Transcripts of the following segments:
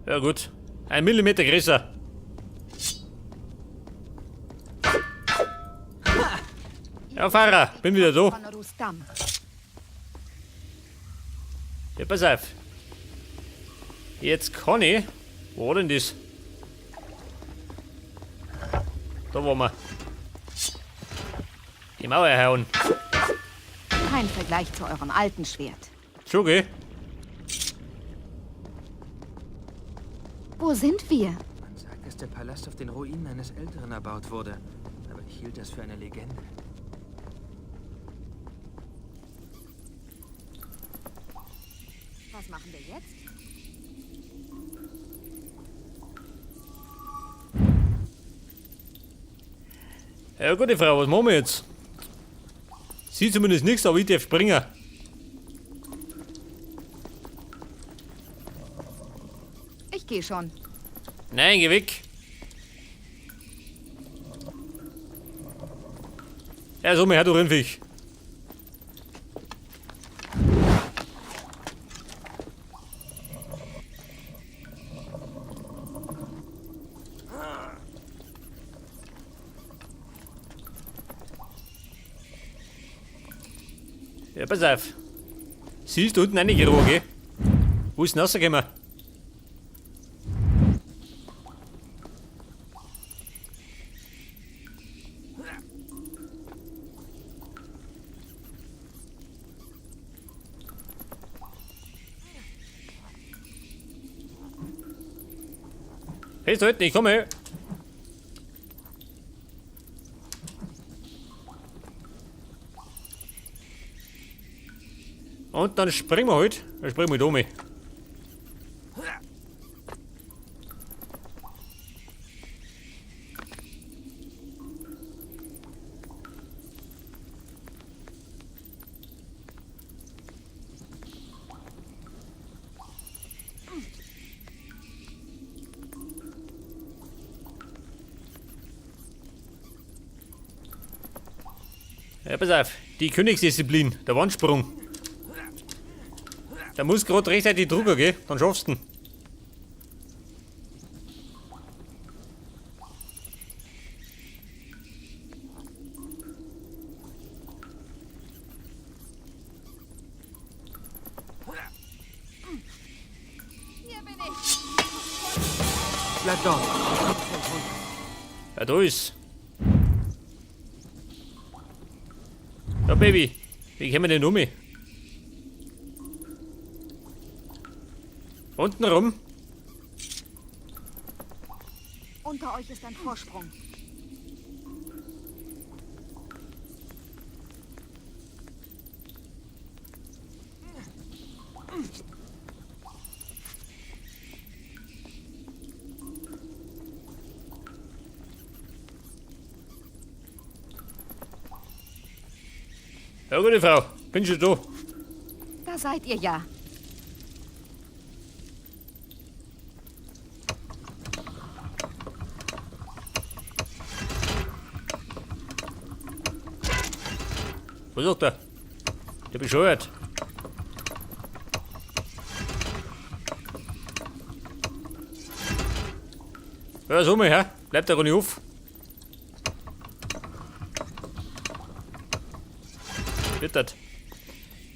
Ja gut. Ein Millimeter größer. Ja, Fahrer, bin wieder da. Von Rustam. Ja, pass auf. Jetzt kann ich. Wo war denn das? Da waren wir. Die Mauer hauen. Kein Vergleich zu eurem alten Schwert. Schon, gell? Wo sind wir? Man sagt, dass der Palast auf den Ruinen eines Älteren erbaut wurde. Aber ich hielt das für eine Legende. Was machen wir jetzt? Ja, gute Frau, was machen wir jetzt? Sieht zumindest nichts, aber ich darf springen. Ich gehe schon. Nein, geh weg. Ja, so, mir her, du Rindviech. Ja, pass auf. Siehst du unten reingerochen, gell? Wo ist denn rausgekommen? Festhalten, ich komme. Und dann springen wir halt. Dann springen wir da um. Ja, pass auf. Die Königsdisziplin, der Wandsprung. Da muss grad rechtzeitig drüber, gell? Dann schaffst du ihn. Hier bin ich. Bleib dort. Ja, da ist. Ja, Baby. Wie kommen wir denn um? Unten rum. Unter euch ist ein Vorsprung. Ja, gute Frau. Bin schon da. Da seid ihr ja. Was sagt der? Der bescheuert. Ja, so mal, hä? Bleibt der nicht auf. Wird das.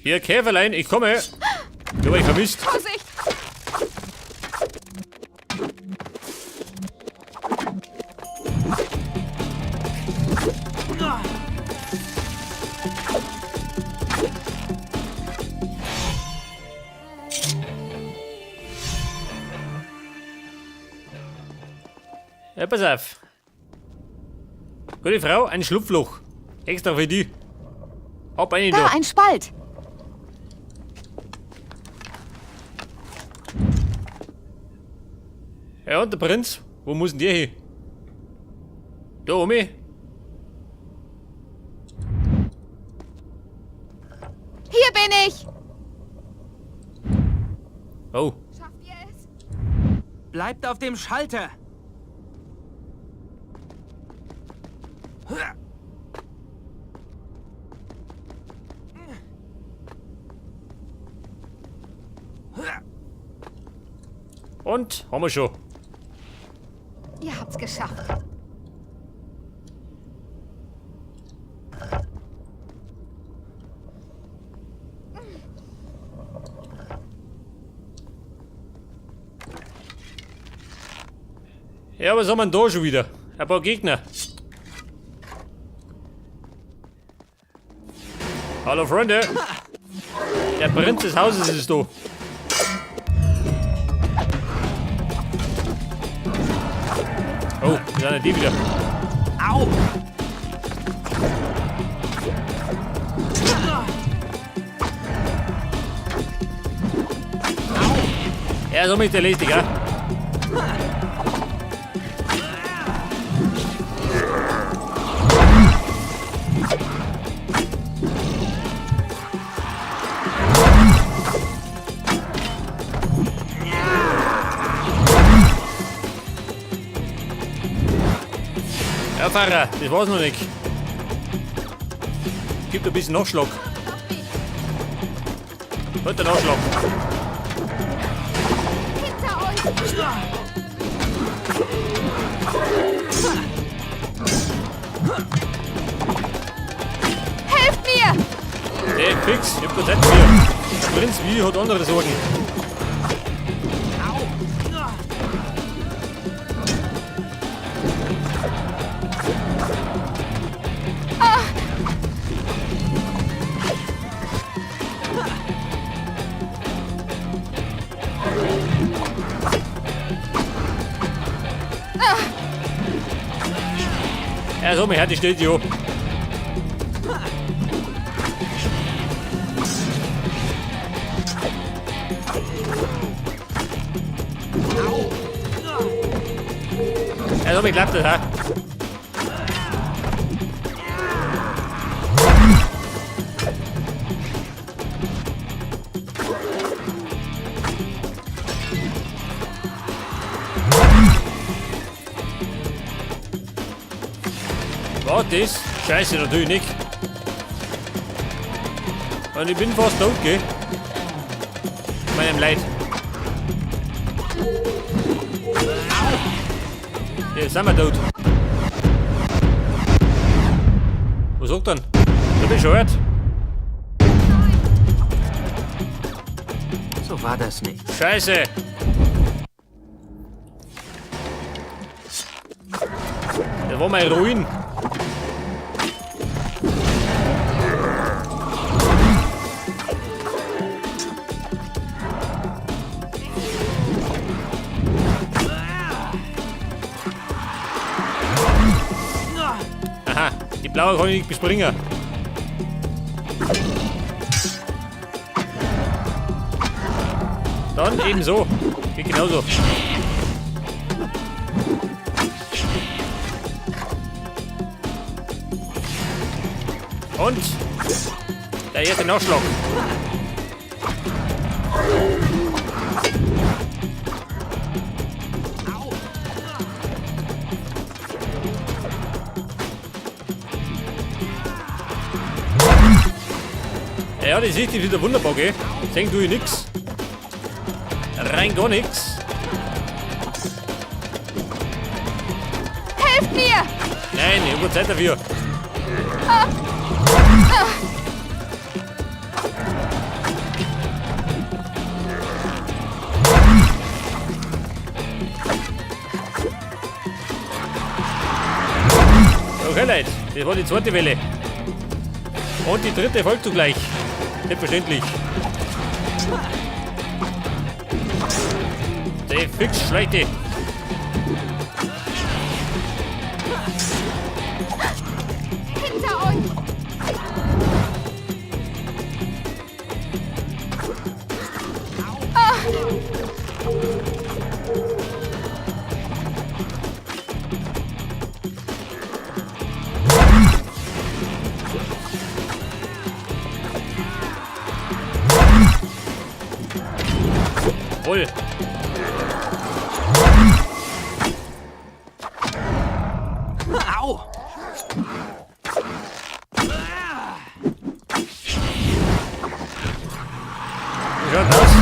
Hier, Käferlein, ich komme. Ich hab euch vermisst. Vorsicht! Ja, pass auf. Gute Frau, ein Schlupfloch. Extra für die. Hab einen Da, da. ein Spalt. Ja, und der Prinz? Wo muss denn der hin? Da oben? Hier bin ich. Oh, Schafft ihr es? Bleibt auf dem Schalter! Und haben wir schon. Ihr habt's geschafft. Ja, was haben wir denn da schon wieder? Ein paar Gegner. Hallo Freunde. Der Prinz des Hauses ist da. Oh, da sind ja die wieder. Au! Ja, so mich erledigt, ja. Ja, Pfarrer, das war's noch nicht. Gibt ein bisschen Nachschlag. Heute Nachschlag. Hinter euch! Helft mir! Hey, fix, ich hab keine Zeit für. Prinz Wie hat andere Sorgen. Ja, so, mir hört die steht ja. Ja, so, mir klappt das, ha? War das? Scheiße, natürlich nicht. Und ich bin fast tot, gell? Meinem Leid. Jetzt sind wir tot. Was sagt denn? Du bist schon hört. So war das nicht. Scheiße. Das war mein Ruin. Aha, die blaue kann ich nicht bespringen. Dann ebenso. Geht genauso. Und der erste Nachschlag. Ja, die Sicht ist wieder wunderbar, gell? Sehen tue ich nix. Rein gar nix. Helft mir! Nein, ich hab keine Zeit dafür. Okay, Leute, das war die zweite Welle. Und die dritte folgt zugleich. Selbstverständlich. Die fix schlechte. Hinter euch! Voll. Au! Wie schaut aus?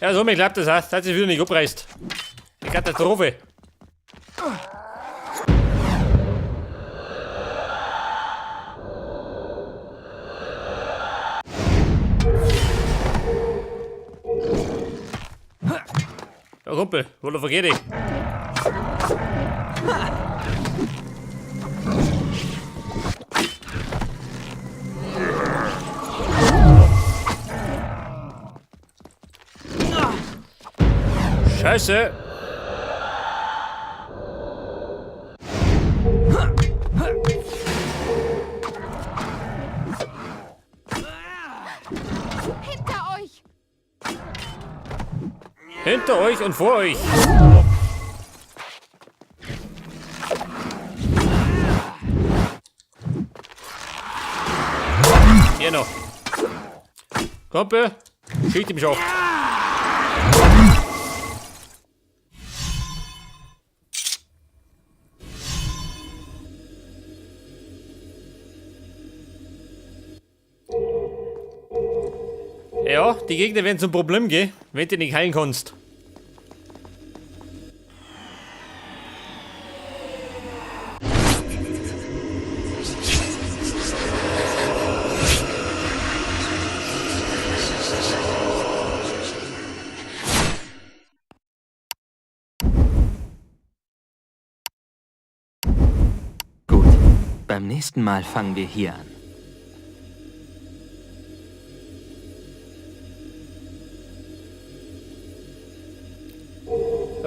Ja, so mir klappt das, das hat sich wieder nicht abreißt. Die Katastrophe. Ja, Kumpel, wo vergeht ich? Scheiße! Hinter euch! Hinter euch und vor euch! Hier noch. Kumpel, schießt mich auf. Ja, die Gegner werden zum Problem gehen, wenn du nicht heilen kannst. Gut. Beim nächsten Mal fangen wir hier an.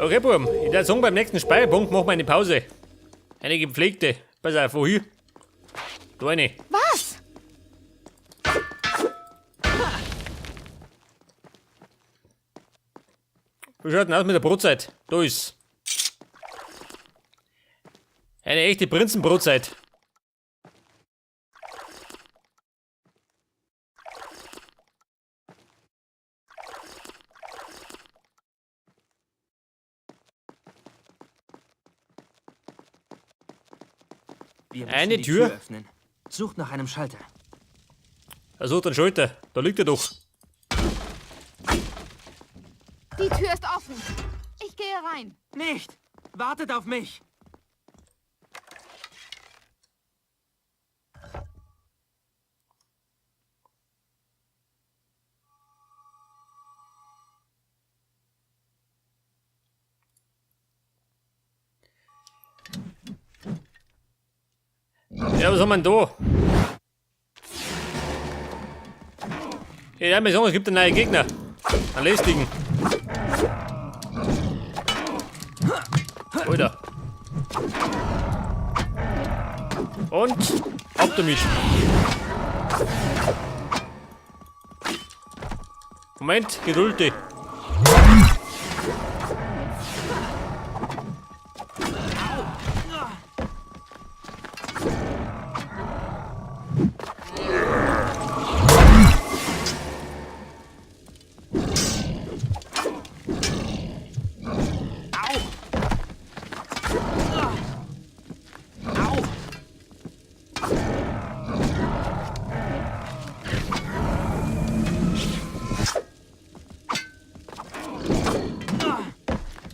Okay, Burm, ich würde sagen, beim nächsten Speicherpunkt machen wir eine Pause. Eine gepflegte. Pass auf, wohin? Da eine. Was? Wie schaut denn aus mit der Brotzeit? Da ist. Eine echte Prinzenbrotzeit. Wir müssen Eine die Tür? Tür öffnen. Sucht nach einem Schalter. Also dann Schalter. Da liegt er doch. Die Tür ist offen. Ich gehe rein. Nicht! Wartet auf mich! Ja, was haben wir denn da? Ja, mir sagen, es gibt einen neuen Gegner. Einen lästigen. Alter. Und ab damit. Moment, Geduld. dich.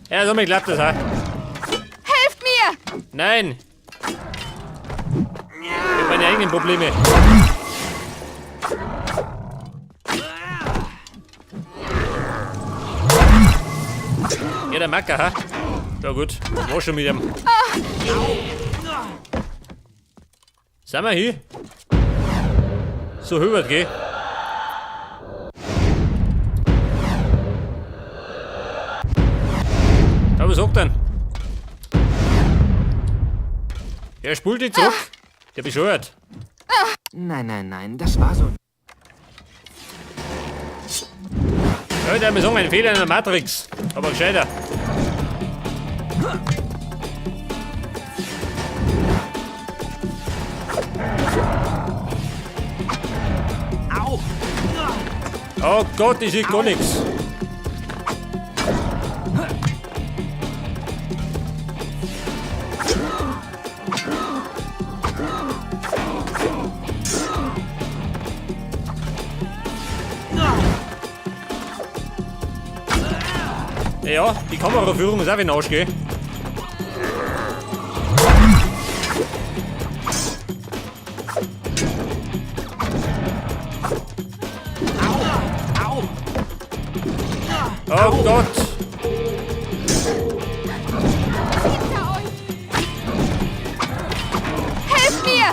Ja, so mir klappt das, ha? Helft mir! Nein! Ich hab meine eigenen Probleme. Ja, der Macker, ha? Ja gut, war schon mit ihm. Sind wir hier? So hübert, gell? Ja, was sagt denn? Ja, spult dich zurück. Der bescheuert. Nein, nein, nein, das war so. Ja, der hat mir sagen, ein Fehler in der Matrix. Aber gescheiter. Au! Oh Gott, ich sehe gar nichts. Ja, die Kameraführung ist auch wie ein Arsch, gell? Au! Oh Gott! Hinter euch! Helft mir!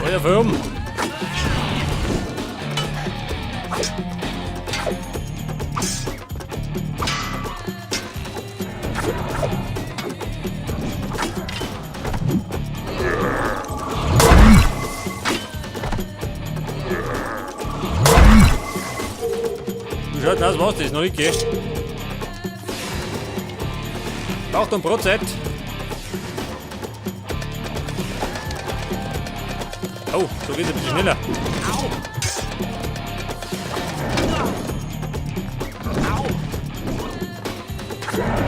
Alter, Firm! Wie schaut denn aus, was das? Noch nicht, gell? Achtung, Brotzeit! Oh, so geht's ein bisschen schneller.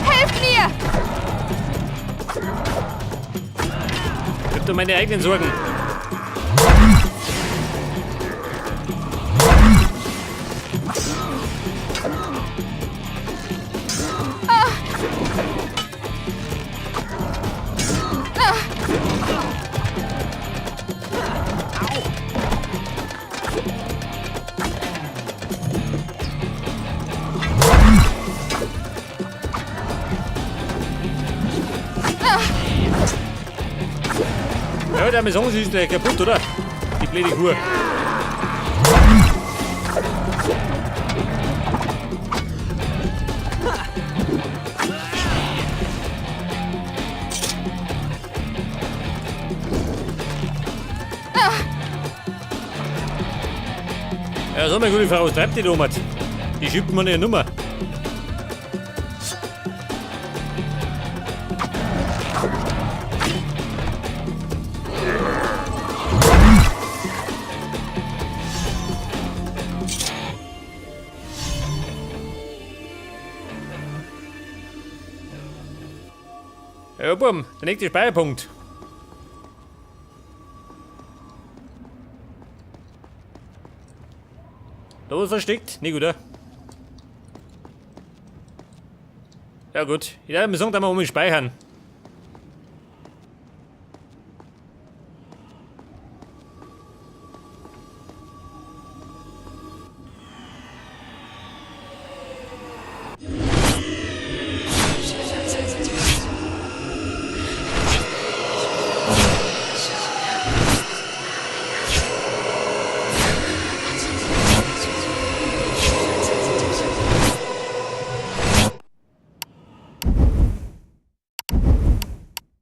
Helft mir! Ich hab da meine eigenen Sorgen. Ja, der sagen, sie ist gleich kaputt, oder? Die blöde Kuh. Ja, sag mal, gute Frau, was treibt die da um? Die schiebt mir eine Nummer. Ja, Bumm, der nächste Speicherpunkt. Da was versteckt? Nicht gut, oder? Ja gut, ich werde mir sagen, dass wir um speichern.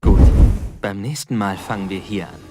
Gut. Beim nächsten Mal fangen wir hier an.